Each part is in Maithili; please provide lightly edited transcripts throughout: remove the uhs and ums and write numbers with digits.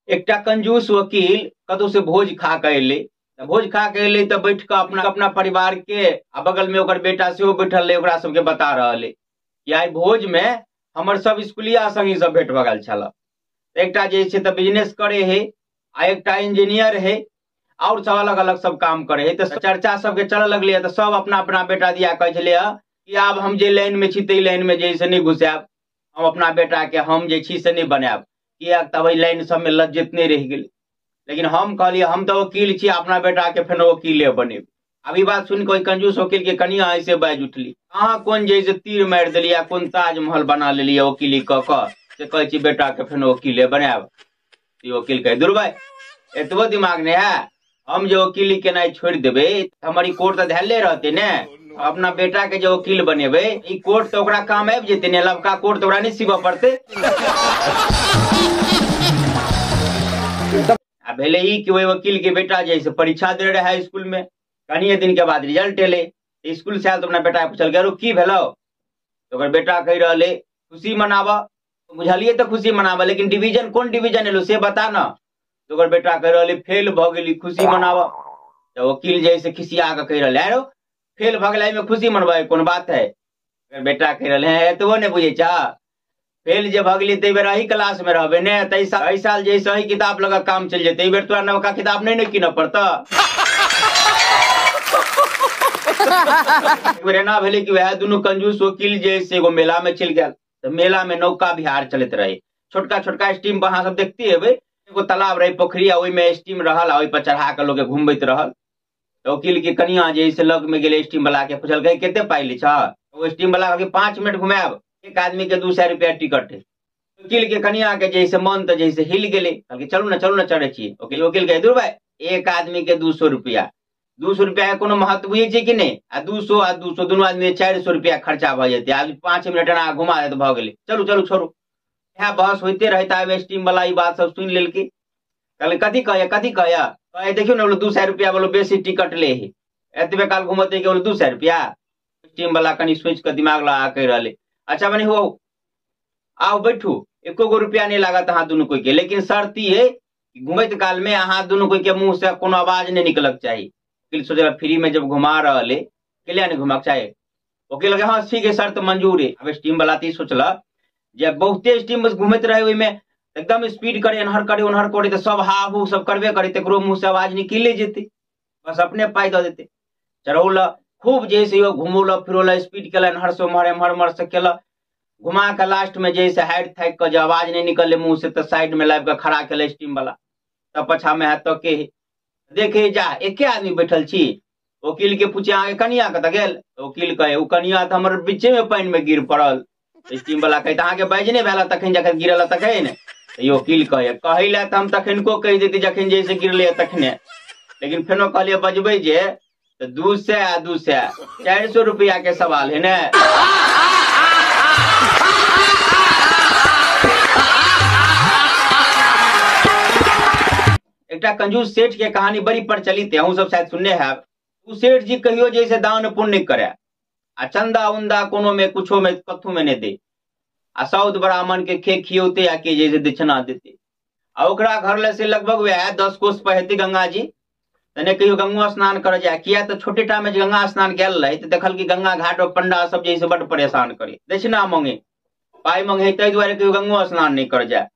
एकटा कंजूस वकील कतौ से भोज खा के एलै, तऽ भोज खा के एलै तऽ बैठ कऽ अपना अपना परिवार के आ बगल में ओकर बेटा सेहो बैठल रहै, ओकरा सबके बता रहल है कि आइ भोज में हमर सब स्कूलिया संगी सब भेंट भऽ गेल छल। एकटा जे छै तऽ बिजनेस करे है आ एकटा इंजीनियर है और सब अलग अलग सब काम करे है। तऽ चर्चा सबके चलऽ लगलै तऽ सब अपना अपना बेटा दिया कहै छलै कि आब हम जे लाइन में छी ताहि लाइन में जे से नहि घुसायब, हम अपना बेटा के हम जे छी से नहि बनायब, किएक तऽ ओहि लाइन सबमे लज्जित नहि रहि गेलै। लेकिन हम कहलियै हम तऽ वकील छी, अपना बेटा के फेर वकीले बनेब। आब ई बात सुनि कऽ ओहि कंजूस वकील के कनिया ऐसे बाजि उठली, अहाँ कोन जे से तीर मारि देलियै, कोन ताजमहल बना लेलियै वकीली कऽ कऽ से कहै छी बेटा के फेर वकीले बनायब। ई वकील कहै, दुर भाई एतबो दिमाग नहि है, हम जे वकीली केनाइ छोड़ि देबै हमर ई कोर्ट तऽ धैले रहतै ने, अपना बेटा के जे वकील बनेबै ई कोर्ट तऽ ओकरा काम आबि जेतै ने, लबका कोर्ट तऽ ओकरा नहि सीबऽ पड़तै। आ भेलै ई कि ओहि वकील के बेटा जे से परीक्षा दे रहै स्कूल में, कनिये दिन के बाद रिजल्ट एलै, स्कूल से आयल तऽ अपना बेटा के पुछलकै, अरे की भेलौ? तऽ ओकर बेटा कहि रहल है खुशी मनाबऽ, बुझलियै तऽ खुशी मनाबऽ, लेकिन डिवीजन कोन डिवीजन एलौ से बता न। तऽ ओकर बेटा कहि रहल है फेल भऽ गेली, खुशी मनाबऽ। तऽ वकील जे से खिसिया कऽ कहि रहल है, अरे फेल भऽ गेलै एहिमे खुशी मनबै कोन बात है? ओकर बेटा कहि रहल है एतबो नहि बुझै छह, फेल जे भऽ गेली ताहि बेर एही क्लास में रहबै ने, ताहि साल एहि साल जे सही किताब लऽ कऽ काम चलि जेतै, एहि बेर तोरा नवका किताब नहि ने कीनऽ पड़तऽ। एक बेर एना भेलै कि वएह दुनू कंजूस वकील जे से एगो मेला में चलि गेल, तऽ मेला में नौका विहार चलैत रहै, छोटका छोटका स्टीम पर अहाँ सब देखते हेबै, एगो तालाब रहै पोखरी आ ओहिमे स्टीम रहल आ ओहि पर चढ़ा कऽ लोक के घुमबैत रहल। तऽ वकील के कनिया जे से लग में गेलै स्टीम वाला के, पुछलकै कते पाइ लै छह? ओ स्टीम वाला कहलकै 5 मिनट घुमायब, एक आदमी के 200 रुपया टिकट है। वकील के कनिया के जे से मन तऽ जे से हिल गेलै, कहलकै चलू ने चलू ने चढ़ै छी। वकील कहै दूर भाई, एक आदमी के 200 रुपया, 200 रुपया के कोनो महत्व बुझै छै कि नहि? आ 200 आ 200 दुनू आदमी 400 रुपया खर्चा भऽ जेतै, आब 5 मिनट एना घुमा देत भऽ गेलै, चलू चलू छोड़ू। इएह बहस होइते रहै तऽ आब स्टीम वाला ई बात सब सुनि लेलकै, कहलकै कथी कहैया कथी कहैया? कहै देखियौ ने 200 रुपया बोलो बेसी टिकट ले है, एतबे काल घुमतै कि बोलो 200 रुपया। स्टीम वाला कनि सोचि कऽ दिमाग लगा कहि रहलै, अच्छा बनी हो आउ बैठू, एको गो रुपया नहि लागत अहाँ दुनू कोइ के, लेकिन शर्त ई है घुमैत काल में अहाँ दुनू कोइ के मुँह से कोनो आवाज नहि निकलक चाही। वकील सोचलक फ्री में जब घुमा रहल है केलिया नहि घुमक चाही। वकील कहलकै हाँ ठीक है शर्त मंजूर है। आब स्टीम वाला तऽ ई सोचलक जे बहुते स्टीम बस घुमैत रहे ओहिमे एकदम स्पीड करे एन्हर करे ओन्हर करे तऽ सब हा हू सब करबे करे, तकरो मुँह से आवाज निकले जेतै, बस अपने पाइ दऽ देतै। चढ़ौलक खूब जे से घुमौलक फिरौलक, स्पीड केलक एन्हर से ओम्हर एम्हर ओम्हर से केलक, घुमा कऽ लास्ट में जे से हारि थाकि कऽ जे आवाज नहि निकललै मुँह से तऽ साइड में लाबि कऽ खड़ा केलक स्टीम वाला। तब पाछा में हैत तऽ के देखे जा एके आदमी बैठल छी। वकील के पूछे अहाँके कनिया कतऽ गेल? वकील कहे ओ कनिया तऽ हमर बीचे में पानि में गिर पड़ल। स्टीम वाला कहे अहाँके बाजि नहि भेल तखन जखन गिरल तखन? ई वकील कहे कहै लए तऽ हम तखनको कहि देती जखन जैसे गिरलै तखने, लेकिन फेनो कहलियै बजबै जे तऽ 200 आ 200 400 रुपया के सवाल है ने। एकटा कंजूस सेठ के कहानी बड़ी प्रचलित है, अहूँ सब शायद सुनने हैब। ओ सेठ जी कहियो जे से दान पुण्य करे आ चंदा उंदा कोनो में कुछो में कथू में नहीं दे, आ साउथ ब्राह्मण के खे खियौते आ के जे से दक्षिणा देते। आ ओकरा घर ले से लगभग वएह 10 कोस पर हेतै गंगा जी, तने कहियो गंगो स्नान करे जाय, किया तऽ छोटे टा में जे गंगा स्नान गेल रहे तऽ देखल कि गंगा घाट पर पंडा सब जे से बड परेशान करे, दक्षिणा मांगे पाइ मांगे, ताहि दुआरे कहियो गंगो स्नान नहीं करे जाय।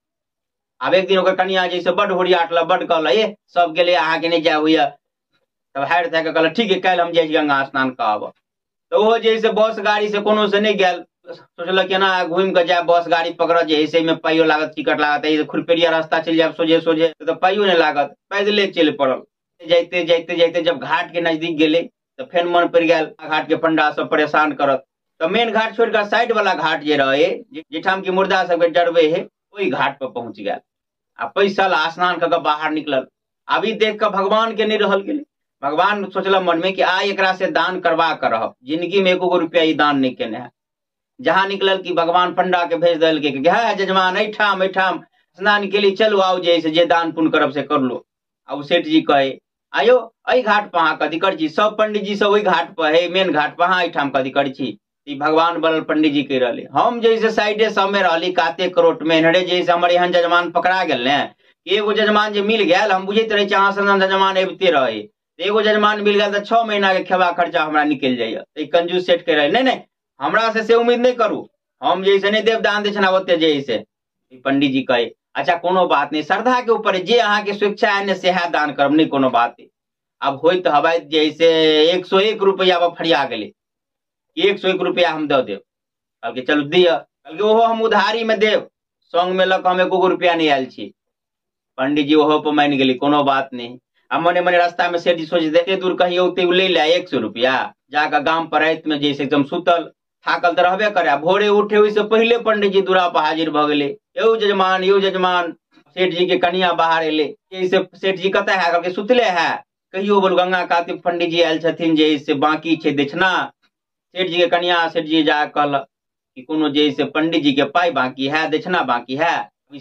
आब एक दिन ओकर कनिया जे से बड होरियाटल बड कहल ए सब गेलै अहाँके नहि जाय होइया, तब हारि थाकि कऽ कहलक ठीक है काल्हि हम जाइ छी गंगा स्नान कऽ आबऽ। तऽ ओहो जे से बस गाड़ी से कोनो से नहि गेल, सोचलक केना घुमि कऽ जायब, बस गाड़ी पकड़त जे से एहिमे पाइयो लागत टिकट लागत, एहि खुरपेरिया रास्ता चलि जायब सोझे सोझे तऽ पाइयो नहि लागत, पैदले चलि पड़ल। जाइते जाइते जाइते जब घाट के नजदीक गेलै तऽ फेर मन पड़ि गेल घाट के पंडा सब परेशान करत, तऽ मेन घाट छोड़ि कऽ साइड वाला घाट जे रहै जाहिठाम कि मुर्दा सबके जरबै है ओहि घाट पर पहुँच गेल आ पैसल आ स्नान कऽ कऽ बाहर निकलल। आब ई देख कऽ भगवान के नहि रहल गेलै, भगवान सोचलक मन में कि आइ एकरा से दान करबा कऽ रहब, जिंदगी में एको गो रुपया ई दान नहि केने है। जहाँ निकलल कि भगवान पंडा के भेज देलकै कि हे जजमान एहिठाम एहिठाम स्नान केली, चलू आउ जे से जे दान पुण्य करब से कर लो। आ ओ सेठ जी कहे आयो एहि घाट पर अहाँ कथी करै छी, सब पंडित जी सब ओहि घाट पर है मेन घाट पर, अहाँ एहिठाम कथी करै छी? ई भगवान बनल पंडित जी कहि रहले, हम जे से साइडे सबमे रहली काते करोट में, एन्हरे जे से हमर एहन जजमान पकड़ा गेल ने एगो जजमान जे मिल गेल, हम बुझैत रहै छी अहाँ सन जजमान अबिते रहै, एगो जजमान मिल गेल तऽ 6 महीना के खेबा खर्चा हमरा निकलि जाइए। तऽ ई कंजूस सेठ कहि रहै, नहि नहि हमरा से उम्मीद नहि करू, हम जे से नहि देव दान दै छना ओते जे से। पंडित जी कहे अच्छा कोनो बात नहीं, श्रद्धा के ऊपर जे अहाँ के स्वेच्छा है ने सेहा दान करब, नहीं कोनो बात। अब होइत हवाइत जे से 101 रुपया फरिया गेलै, 101 रुपया हम दऽ देब। कहलकै चलू दिअ, कहलकै ओहो हम उधारी में देब, संग में लऽ कऽ हम एको रुपया नहीं आयल छी। पंडित जी ओहो पर मानि गेली कोनो बात नहीं। आ मने मने रास्ता में सेठ जी सोच एते दूर कहीं औते ले ले 100 रुपया, जाकऽ गाम पर राति में जैसे एकदम सुतल थाकल तऽ रहबे करे, भोरे उठे ओहिसँ पहिले पंडित जी दूरा पर हाजिर भऽ गेलै, यौ जजमान यौ जजमान। सेठ जी के कनिया बाहर एलै, से सेठ जी कतऽ है? कहलकै सुतले है। कहियो बोल गंगा कात पंडित जी आयल छथिन जे से बाकी छै दक्षिणा। सेठ जी के कनिया सेठ जी जा कहलक कि कोनो जे से पंडित जी के पाइ बाकी है, दक्षिणा बाकी है।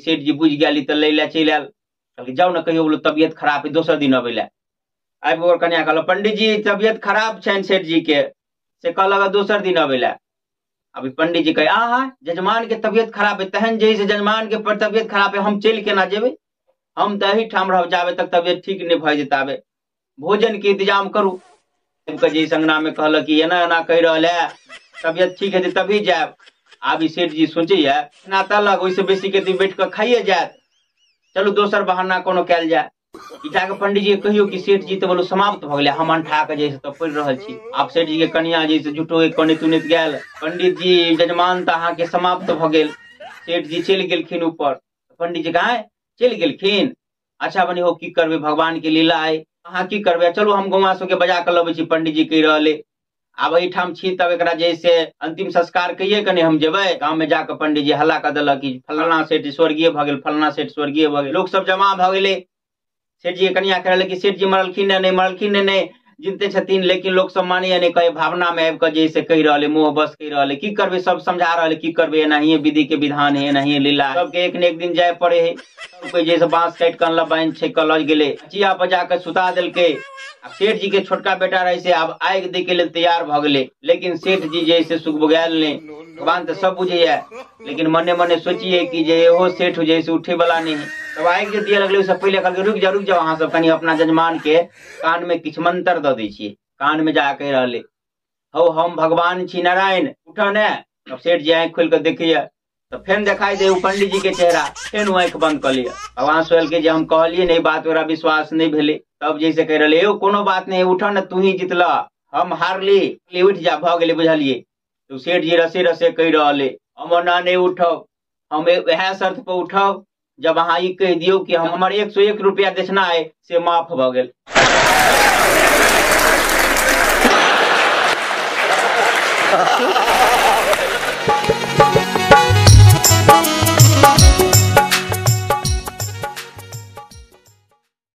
सेठ जी बुझि गेली तऽ लै लए चलि आयल, कहलकै जाउ ने कहियो बोलो तबियत खराब है दोसर दिन अबै लए। आबि ओकर कनिया कहलक पंडित जी तबियत खराब छनि सेठ जी के, से कहलक दोसर दिन अबै लए। अभी पंडित जी कहे आहा जजमान के तबियत खराब है, तहन जे से जजमान के पर तबियत खराब है हम चलि केना जेबै, हम तऽ एहिठाम रहब जाबे तक तबियत ठीक नहि भऽ जेतै, आबे भोजन के इंतजाम करू। जे संगना में कहलक कि एना एना कहि रहल है, तबियत ठीक हेतै तभी जायब। आब ई सेठ जी सोचैया ना तलक ओहिसँ बेसी के बैठ कऽ खाइए जायत, चलू दोसर बहाना कोनो कयल जाय। जाके पंडित जी कहियो कि सेठ जी तऽ बोलू समाप्त भऽ गेलै, हम अंठा के जे तऽ पढ़ि रहल छी। आब सेठ जी के कनिया जे से झूठो के कनैत उनैत गेल, पंडित जी जजमान तऽ अहाँके समाप्त भऽ गेल। सेठ जी चलि गेलखिन ऊपर, पंडित जी कहाँ चलि गेलखिन, अच्छा बनी हो की करबै भगवान के लीला है, अहाँ की करबै, चलू हम गौवा सबके बजा कऽ लबै छी। पंडित जी कहि रहल आब एहिठाम छी तब एकरा जे से अंतिम संस्कार कहिए कने हम जेबै। गाँव में जाकऽ पंडित जी हल्ला कऽ देलक कि फलना सेठ स्वर्गीय भऽ गेल, फलना सेठ स्वर्गीय भऽ गेल। लोक सब जमा भऽ गेलै। सेठ जी कनिया कह रहलै कि सेठ जी मरलखिन नहि, मरलखिन नहि, जिनते छथिन, लेकिन लोक सब मानैया नहि, कहे भावना में आबि कऽ जे से कहि रहल, मोह बस कहि रहल, की करबै, सब समझा रहल की करबै, एनाहिए विधि के विधान है, एनाहिए लीला, सबके एक ने एक दिन जाय पड़े है। सबके जे से बांस काटि कऽ अनलक, बान्हि छै कऽ लऽ गेलै, चिया पर जाकऽ सुता देलकै। आब सेठ जी के छोटका बेटा रहे से आब आगि दै के लेल तैयार भऽ गेलै, लेकिन सेठ जी जे से सुखबुगायल नहि, भगवान तऽ सब बुझैया, लेकिन मने मने सोचिए कि जे एहो सेठ जे से उठे वाला नहीं है। तब आगि जे दिए लगलै ओहिसँ पहिले कहलकै रुकि जाउ रुकि जाउ, अहाँ सब कनि अपना जजमान के कान में किछु मंत्र दऽ दै छियै। कान में जा कहि रहलै हौ हम भगवान छी नारायण, उठऽ ने। तब सेठ जी आँखि खोलि कऽ देखैया तऽ फेन देखाई दे ओ पंडित जी के चेहरा, फेन ओ आँखि बंद कऽ लिअ। भगवान सोचलकै जे हम कहलियै ने ई बात, ओकरा विश्वास नहि भेलै। तब जैसे कहि रहलै यौ कोनो बात नहि, उठऽ ने, तू ही जितलह, हम हारली, उठि जा, भऽ गेलै, बुझलियै। तऽ सेठ जी रसे रसे कहि रहलै हम ओना नहि उठब, हम वएह शर्त पर उठब जब अहाँ ई कहि दियौ कि हमर 101 रुपया दक्षिणा अइ से माफ भऽ गेल।